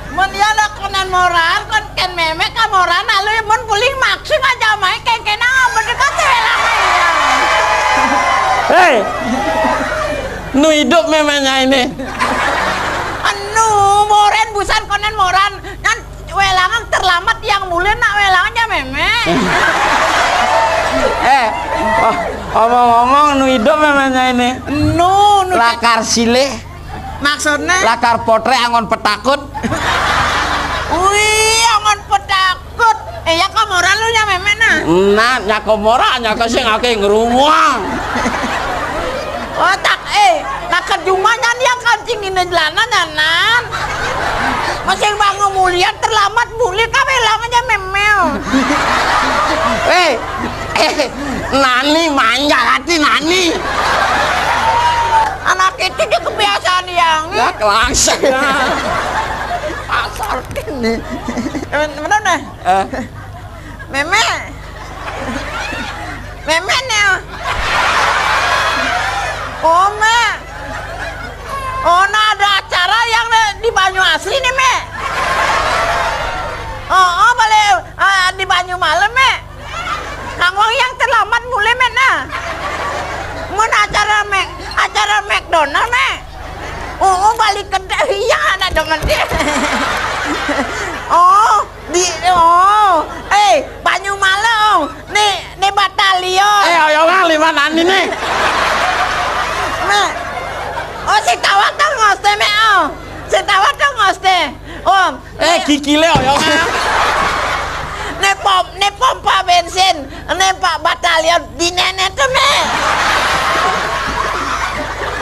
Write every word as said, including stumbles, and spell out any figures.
Mun ia nak konen moran, kon ken mémé ka moran, lalu mun buling maksud aja mai ken kena berdekati lah. Hei, nu hidup méménya ini. Anu, moren busan konen moran. Nan welangan terlambat yang mulai nak welangnya mémé. Eh, oh, omong-omong nu hidup méménya ini. Nu, nu lakar silih. Maksudnya? Lakar potré anggon petakut. Wih, anggon petakut. Eh, ya ka moran lu nya mémé nah. Nah, nya ka moran, nya ka sing aké ngerunguang. Otak, eh, nak ka juma nyan yang kancing ini jalanan nyanan. Masih bangun mulia terlambat buli ka welang aja mémé. Eh, eh, nani manja hati nani. Anak itu dia kebiasaan yang. Ya, kelangsung. Asal ini. Bener nah. Eh. Mémé. Mémé nih. Oh, Mé. Oh, nah ada acara yang di Banyu Asri nih, Mé. Oh, oh, balik, ah, di Banyu Malam, Mé. Kang Wong yang terlambat mulai, Mé, nah. Mun acara Mac, acara McDonald, Mé. Oh, oh, balik ke iya anak demen dia. Oh, di, oh, eh, Banyu Malam, nih, nih batalion. Eh, oyongan lima nani nih. Mé. Oh, si tawat dong ngoste, Mé, oh. Si tawat dong ngoste. Om. Eh, kikilé oyongan. Nih pom, nih pompa bensin, nih Pak batalion di nenek tuh, Mé.